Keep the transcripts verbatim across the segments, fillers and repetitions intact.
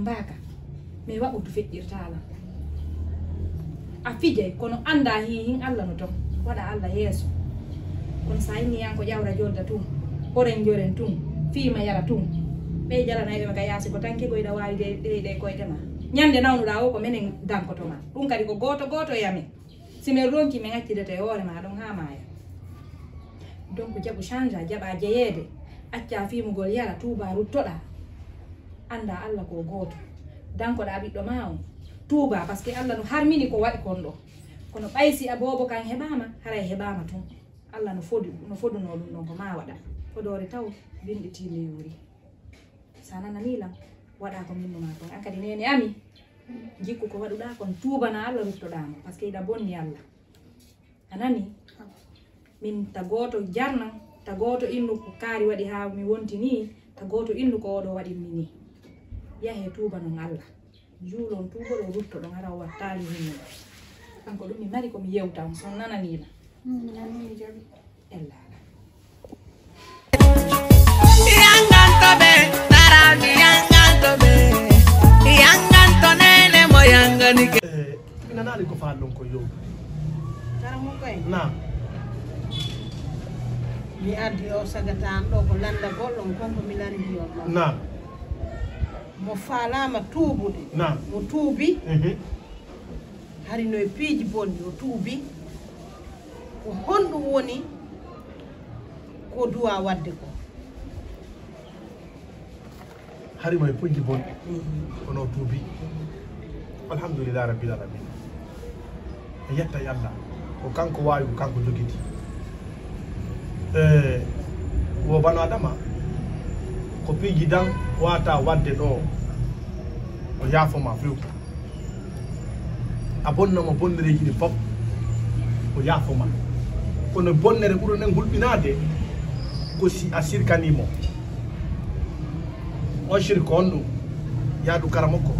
Mbaaka, mais waɓutu feƴƴirtaa lan. A fijay, kono anndaa hin, hin Alla no ton. Waɗa Alla yeeso. Kono si a inni yan ko ƴawra jolda tun, horen joren tun, fiima yara tun, ɓey jalanayɓe ma ka yaasi ko tanke ko hiɗa waawi de, de, de koyɗe ma. Ñande nawnuɗaa o ko menen dankoto ma. Ɗun kadi ko gooto gooto e amen. Si men ronki, men accidete e hoore ma ɗon haa maaya. Donc, jaɓu change, jaɓaa jeyeede, accaa fiimugol yara, tuubaa, ruttoɗaa. Anndaa Alla ko gooto. Dankoɗaa ɓiɗɗo maa on. Tuubaa, parce que Alla no harmini ko waɗi kon ɗoo. Kono ɓay si a boobo kan heɓaama, haray heɓaama tun. Alla no fodu, no fodunoo ɗun ɗon ko maa waɗa. Fodoore taw, binɗi tiinde yoori. Si a nananii lan, waɗaa ko min numaa kon. An kadi neene ami, jikku ko waɗuɗaa kon, tuubanaa Alla, ruttoɗaa mo, parce que hiɗa bonni Alla. A nanii? Min ta gooto jarnan, ta gooto innu ko kaari waɗi haa mi wonti nii, ta gooto innu ko oo ɗoo waɗi mi nii. Yahee tuubanon Alla. Juulon, tuuboɗon, ruttoɗon, hara o wattaali hinno. Kanko ɗun mi mari ko mi yewta on, si on nananii lan. Mm, mi nanii, mi jaɓi. Ella. Yanganto ɓe, naraami yanganto ɓe. Yanganto neene mo yanganike. Eh, mi nanaali ko faalɗon ko yo. Karamokoy. Naam. Mi addi o sagata an ɗoo ko landagol on kon ko mi landi on ɗon. Naam. Mo faalaama tuubude. Naam. Mo tuubi. Mhm. Hari no e piiji bonɗi o tuubi. Ko honɗum woni ko duwaa waɗde ko? Hari mo e piiji bonɗi. Mhm. Kono o tuubi. Alhamdulillah rabbil alamin. E yetta e Allah. Ko kanko waawi, ko kanko jogiti. E wo bano Adama, ko piiji dan waata waɗde ɗo, o yaafo ma few. A bonna mo bonnereeji ɗin fof, o yaafo ma. Kono bonnere ɓurɗo nden hulɓinaade ko si a sirkanii mo. On sirku on ɗum, yaadu karamoko,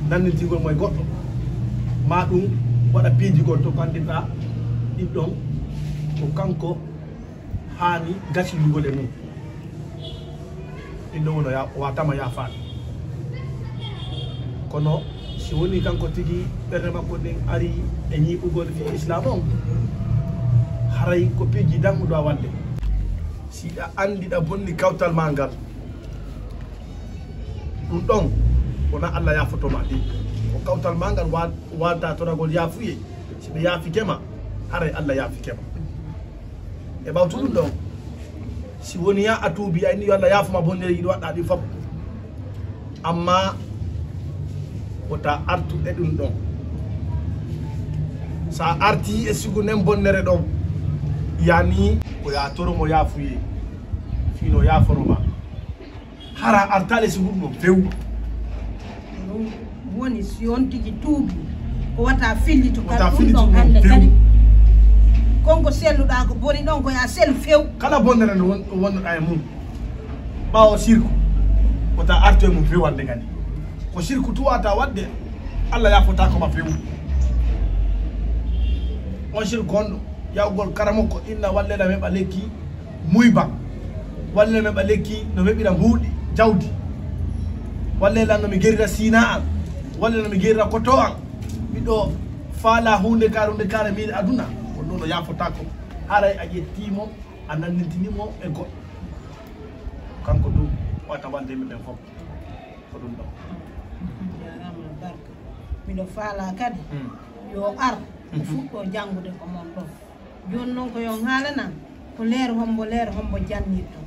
nannintingol mo e goɗɗo, maa ɗum waɗa piiji gol to ko anndirɗaa ɗin ɗon ko kanko haani gasindugol e mum. Inno wono ya, o waatama yaafaade. Kono si woni kanko tigi ɓernde makko nden ari e ñiiɓugol fii Islaam on, haray ko piiji danguɗo a waɗde. Si a anndi ɗa bonni kawtal maa ngal, ɗum ɗon wona Allah yaafoto ma ɗi. Ko kawtal maa ngal wa-, waalta toragol yaafuyee. Si ɓe yaafike ma, haray Allah yaafike ma. E ɓawto ɗum ɗon, si woni ya a tuubi, a inni yo Allah yaafo ma bonnereeji ɗi waɗɗaa ɗi fof, amma wota artu e ɗum ɗon. So a artii e sigu nden bonnere ɗon, yani ko ya toro mo yaafuyee, fii no yaaforo ma. Hara artaale si wurno few. Ɗum woni si on tigi tuubi, ko wata fillito kala ɗum ɗon hannde kadi. Kon ko selluɗaa ko boni ɗon ko ya selu few. Kala bonnere nde won-, wonnoɗaa e mum, ɓaawo sirku, wota artu e mum few hannde kadi. Ko sirku tuwata waɗde, Allah yaafotaako ma few. On sirku gonɗo, yaawgol karamoko inna wallela meɓa lekki, muyba, walla no meɓa lekki, no meɓira mbuuɗi, jawdi, walla lan no mi gerira siina an, walla no mi gerira koto an, miɗo faala huunde kaare, huunde kaare miile aduna, ko ɗum no yaafotaako. Haray a ƴettii mo, a nanndintini mo e goɗɗo. Kanko du, wata walde yimɓe ɓen fof. Ko ɗum ɗo. Jaaraama barka. Miɗo faalaa kadi, mm, yo ar, o, mhm, fuɗɗoo janngude ko mon ɗon. Jooni noon ko yo on haalan en ko leer hombo, leer hombo jannirto.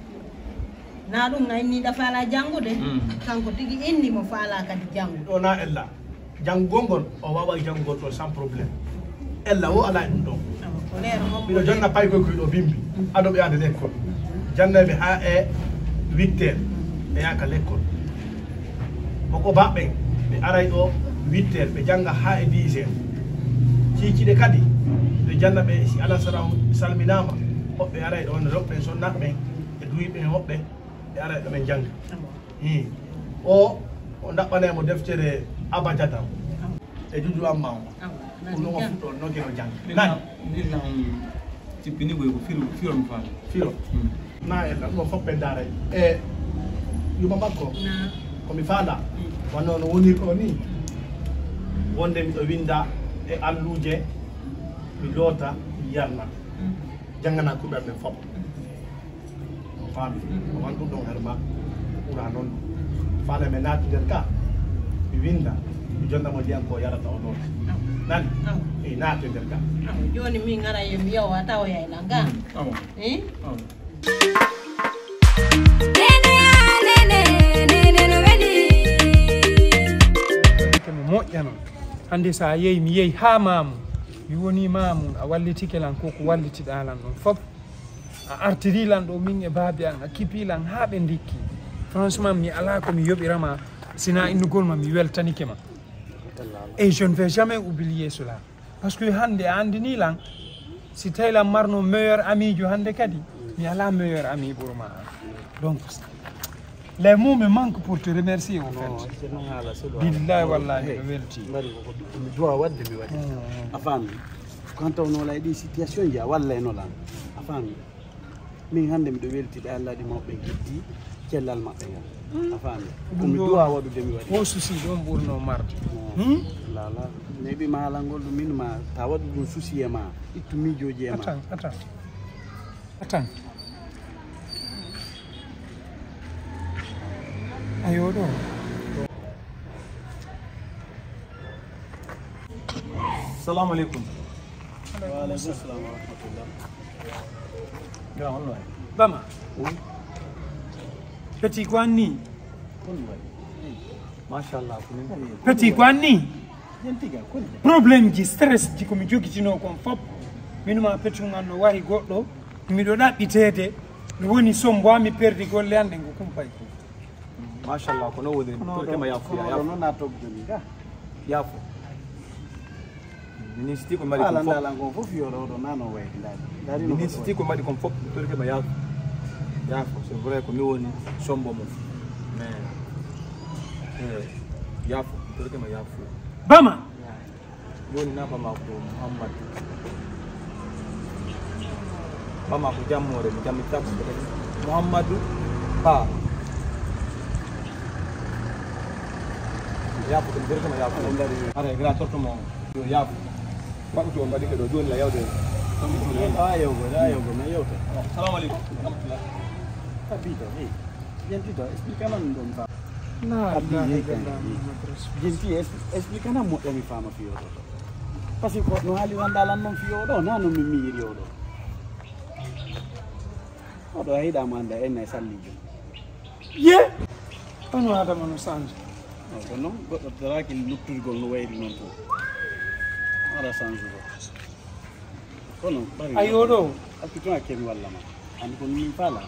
Na ɗum a inni ɗa faalaa janngude, mm, kanko tigi inni mo faalaa kadi janngude. Ɗo na ella. Janngugol ngol, o waaway janngugol ɗon sans problème. Ella wo alaa e ɗum ɗon. Awa, ko leer hombo. Miɗo janna paykoy koy ɗo bimbi. Ado ɓe yaade lekkol. Jannay ɓe haa e huit heures. Ɓe yaaka lekkol. Ko ko baɓɓe, ɓe aray ɗo huit heures, ɓe jannga haa e dix heures. Ciiciɗe kadi, ɓe janna ɓe si alasara on salminaama, hoɓɓe aray ɗo, on hoɓɓe sonnaaɓe ɓen, e duwiɓe ɓen hoɓɓe, ɓe aray ɗo ɓe jannga. Awa. Ii. O, o ndaɓɓanay mo deftere Abajada e juju amma o. Awa, ɗum no o jannga. Fuɗɗo, no geno jannga. Min nani? Min na, min na, um, tippini ko, ko firo, firo mi faala. Firo? Mm. Na e ɗum o fof ɓe ndaaray. E yuma makko, na, ko mi faala, mm, Wano no woniri ɗo ni, wonde miɗo winda e alluuje, mi loota, mi yarna, janngana kuuɓe am ɓen fof. On faami? Ko wan ɗum ɗon harma, ko ɓura noon. Faale mi naati nder ka, mi winda, mi jonna mo ndiyam ko yarata o loota. Nani? Eyi, naati nder ka. Awa, jooni min ngara yo mi yawa tawoyay lan ga. Awa. Eh? Awa. Ko mo moƴƴa noon. Hannde so a yehi, mi yehi haa Maamu. Mi woni Maamu, a wallitike lan ko ko wallitiɗaa lan ɗon fof. A artiri lan ɗo min e baabi an, a kipi lan haa ɓe ndikki. Franchement, mi alaa ko mi yoɓira ma, sinaa innugol ma, mi weltanike ma. Et je ne vais jamais oublier cela. Parce que hannde a anndini lan, si tawi lan marno meilleur ami jo hannde kadi, mi alaa meilleur ami ɓurma an. Donc, les mots me manquent pour te remercier, au fait. Billahi wallahi, miɗo welti. Mbari ko, ko mi duwa wadde mi waɗi. A faami? Ko han tawnoo lan e ɗi situation ji a wallayno lan. A faami? Min hannde miɗo weltiɗe Allah ɗi mawɓe geddi cellal maɓɓe ngal. A faami? Ko mi duwa waɗude mi waɗi. O souci ɗon ɓurno marde. Hmm? Lala. Neɓi ma alangol ɗum min ma ta waɗu ɗum souci e ma. Ittu miijooji e ma. Attends, attends. Attends. Ayo ɗo. Salamu aleykum. Wa aleykum salam wa rahmatullah. Gra, honno wayi? Bama. Petit ko anni? Honno wayi? Machallah, ko min. Petit ko anni? Probléme ji, stress ji ko mi jogitinoo kon fof. Min ma petit ngal no wari goɗɗo. Miɗo ɗaɓɓiteede. Mi woni sombo, mi perdi golle an ɗen ko kumpay ko. Machallah, ko no woni? Torke ma yaafo, yaafo. Noon na togdani ga. Yaafo. Ministi ko mari kon fof. Ala fof yo ɗo ɗo nano way. Ministi ko mari kon fof, torke ma yaafo. Yaafo, c'est vrai ko mi woni sombo mo. Mais eh, yaafo, torke ma yaafo. Bama. Jooni na ɓama ko Mouhammad. Ɓama ko jammoore, mi jammita ko kadi. Mouhammadu Ba. Yaafo ko mi berkama yaafo. Ara e gra torto mo. Yo yaafo. Waɗu to mbaɗi ke ɗo jooni la yawde. Awa yewgo, awa yewgo, mi yewta. Salamu aleykum. Abita, hey. Jenti to, explique nan ɗum ba. Abita, hey. Jenti, explique nan moƴƴa mi faama fiyo to. Parce que ko no haaliranɗaa lan noon fii oo ɗoo, naa no min miijiri oo ɗoo. Oo ɗoo a yiɗaama annda en e salliijo. Ye! Hono Adama no change. Non, ko noon goɗɗo daraaki lutturgol no wayri noon fof. Ara change ko. Kono ɓari. Ayi oo ɗoo? Accu tun a kemi walla ma. Anndi ko min faala.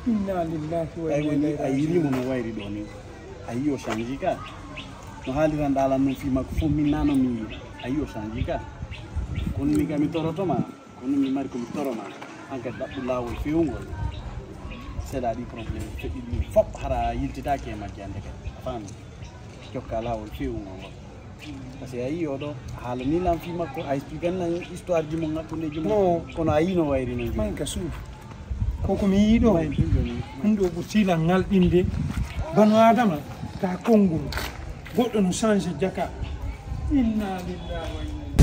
Inna lillahi wa inna ilayhi raji'un. A yiriimo no wayri ɗoo ni. A yii o change ka. No haaliranɗaa lan noon fii makko fof min naa no min yiɗi. A yii o change ka. Kono min ka mi toroto ma. Kono mi mari ko mi toro ma. An kadi ɗaɓɓu laawol feewngol. Seeɗa ɗi problème feɗɗi ɗum fof hara a yiltitaake e majje annde kadi. A faami? Jokka laawol feewngol ngol. Parce que a yii oo ɗoo, a haalanii lan fii makko, a expliqué lan histoire ji mon, hakkundeeji mon. Kono a yii no wayri no jooni. Manque souffle. Ko ko mi yii ɗoo. Ɗum ɗoo ɓurtii lan ŋalɗinde. Banu Aadama, ka konngol. Goɗɗo no change jaka. Inna lillahi wa inna